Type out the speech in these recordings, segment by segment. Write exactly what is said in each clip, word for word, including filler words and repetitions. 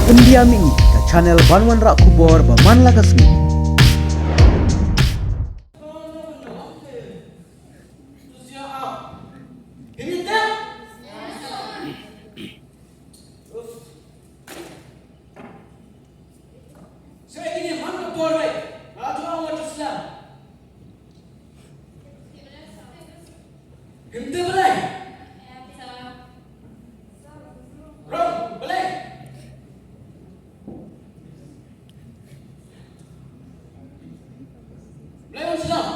Pyndiam ïa ngi ka channel ban wanrah khubor ba man la ka sngi. Hynda balei? Rong, balei? Balei wan sdang?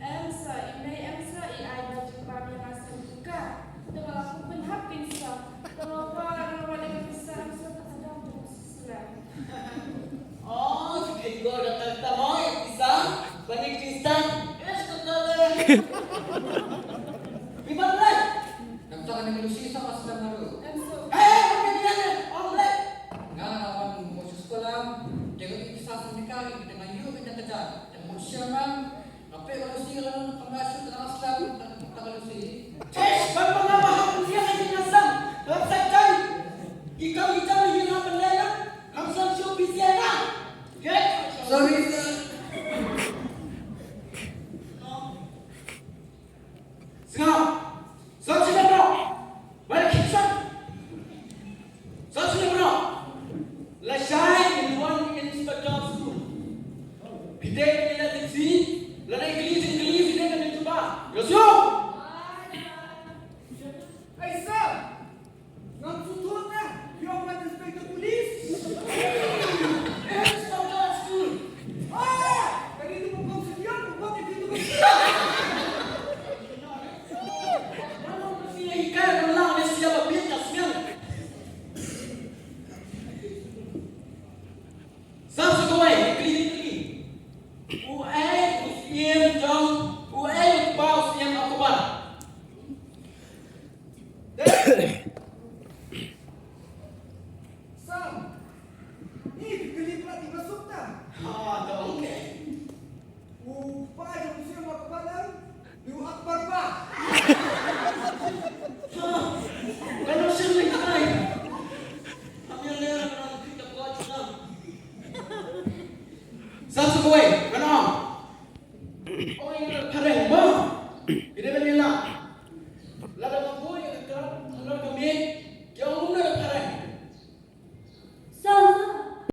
Em sir, i mei em sir, i ai ba jubab ïa nga sir duka. Te nga la pynhap pisa. Te nga ba nga ba dei pisa em sir, ta ka dam tu sir. Oh, si kit gor da ta ta moi pisa. Bani Kristan. Es ko ta le. Bibat lai. Namta kane ka Lucy sa ka sdang baru. Em sir. Eh, eh, kami dia ni. Oh, lai. Nga lawan musuh sekolah. Dia kata kita sendika kita ngayu kita kerja. Tengok siaman. Kape ka Lucy ka la nang pynbna shuh tang aslam tang ka Lucy. Tish, ban pynbna ba hap pynbiang ïa ki ngasam. Hap sa kai. Ki kam ki jam ïa ki hap pynlena. Kam san shuh phi sia na. Get. Sorry, sir. Sngap. Sngap sngap bro. Balik kitchen. Sngap sngap bro. Lashai in one inspector of school. Phi dei ban ïa leh tipsih, lane kylli jingkylli phi dei ban ïa jubab. Yo sio. Hey sir. Ngam sngewthuh te, ïoh ban inspector police. Inspector of school. Ah! Kane tu bukan senior, bukan itu bukan. Mano mesti hikai dalam dia siapa bintang senior. Sa sa kawei, kli kli. U ai u siem jong, u ai u pa u siem October. Sam, ni ki kli pla ti masuk ta. Ha, dong ke. U pa jong u siem October lang. Yu akbar ba. Kalau sini kai. Kami lera kan kita buat juga. Sam sa kawei.